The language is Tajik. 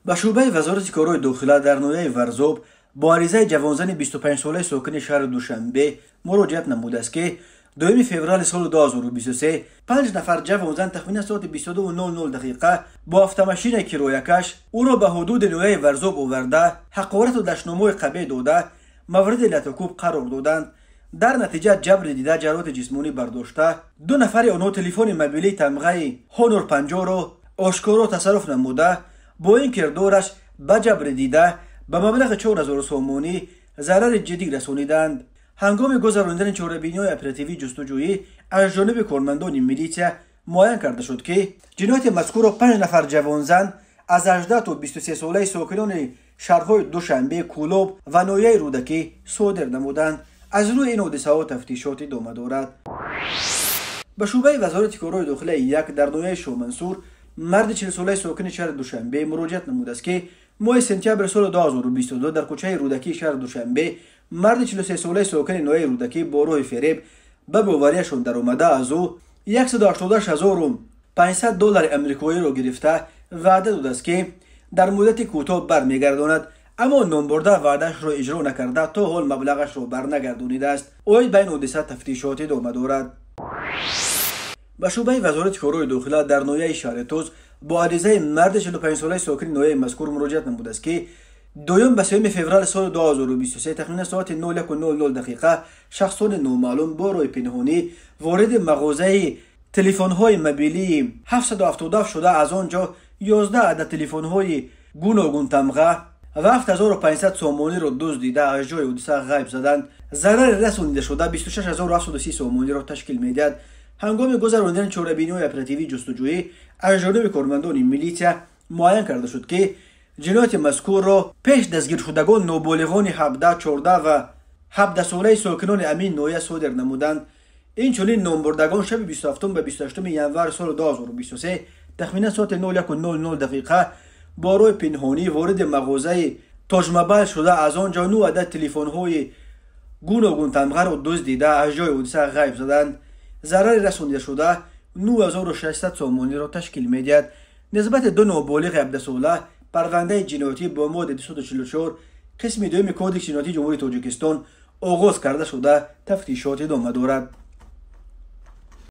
Ба шӯъбаи Вазорати корҳои дохила дар ноҳияи Варзоб бо аризаи ҷавонзани 25-солаи сокини шаҳри Душанбе муроҷиат намудааст, ки 2 феврали соли 2023 панҷ нафар ҷавонзан тахминан соати 22:00 дақиқа бо автомашинаи кироякаш ӯро ба ҳудуди ноҳияи Варзоб оварда, ҳақорату дашномҳои қабеҳ дода, мавриди латукӯб қарор доданд. Дар натиҷа ҷабри дида ҷароҳати ҷисмонӣ бардошта, ду нафари онҳо телефони мобилии тамғаи Honor 50-ро ошкоро тасарруф намуда, бо ин кирдораш ба ҷабри дида ба маблағи 4000 сомонӣ зарари ҷиддӣ расониданд. Ҳангоми гузаронидани чорабиниҳои оперативии ҷустуҷӯӣ аз ҷониби кормандони милитсия муайян карда шуд, ки ҷинояти мазкурро панҷ нафар ҷавонзан аз 18 то 23 солаи сокинони шаҳрҳои Душанбе, Кӯлоб ва ноҳияи Рӯдакӣ содир намуданд. Аз рӯи ин ҳодисаҳо тафтишот идома дорад. Ба шӯъбаи Вазорати корҳои дохилаи як дар ноҳияи Шоҳмансур марди 40-солаи сокини шаҳри Душанбе муроҷиат намудааст, ки моҳи сентябри соли 2022 дар кӯчаи Рӯдакии шаҳри Душанбе марди 43-солаи сокини ноҳияи Рӯдакӣ бо роҳи фереб ба боварияшон даромада, аз ӯ 186 500 доллари амрикоиро гирифта, ваъда додааст, ки дар муддати кӯтоҳ бармегардонад, аммо номбурда ваъдаашро иҷро накарда, то ҳол маблағашро барнагардонидааст. Оид ба ин ҳодиса тафтишот идома дорад. Ба шӯъбаи Вазорати корҳои дохила дар ноҳияи Шаҳритӯз бо аризаи марди 45-солаи сокини ноҳияи мазкур муроҷиат намудааст, ки дуюм ба 3 феврали соли 2023 тахминан соати 01:00 дақиқа шахсони номаълум бо роҳи пинҳонӣ вориди мағозаи телефонҳои мобилии 777 шуда, аз он ҷо 11 адад телефонҳои гуногунтамға ва 7500 сомониро дуздида, аз ҷои ҳодиса ғайб заданд. Зарари расонидашуда 26 730 сомониро ташкил медиҳад. Ҳангоми гузаронидани чорабиниҳои оперативии ҷустуҷӯӣ аз ҷониби кормандони милитсия муайян карда шуд, ки ҷинояти мазкурро пеш дастгиршудагон ноболиғони 17, 14 ва 17-солаи сокинони ҳамин ноҳия содир намуданд. Инчунин номбурдагон шаби 27 ба 28 январ соли 2023 тахминан соати 01:00 дақиқа бо роҳи пинҳонӣ вориди мағозаи Тоҷмобайл шуда, аз он ҷо 9 адад телефонҳои гуногунтамғаро дуздида, аз ҷои ҳодиса ғайб заданд. Зарари расонидашуда 9600 сомониро ташкил медиҳад. Нисбати ду ноболиғи 17-сола парвандаи ҷиноятӣ бо моддаи 244 қисми дуюми Кодекси ҷиноятии Ҷумҳурии Тоҷикистон оғоз карда шуда, тафтишот идома дорад.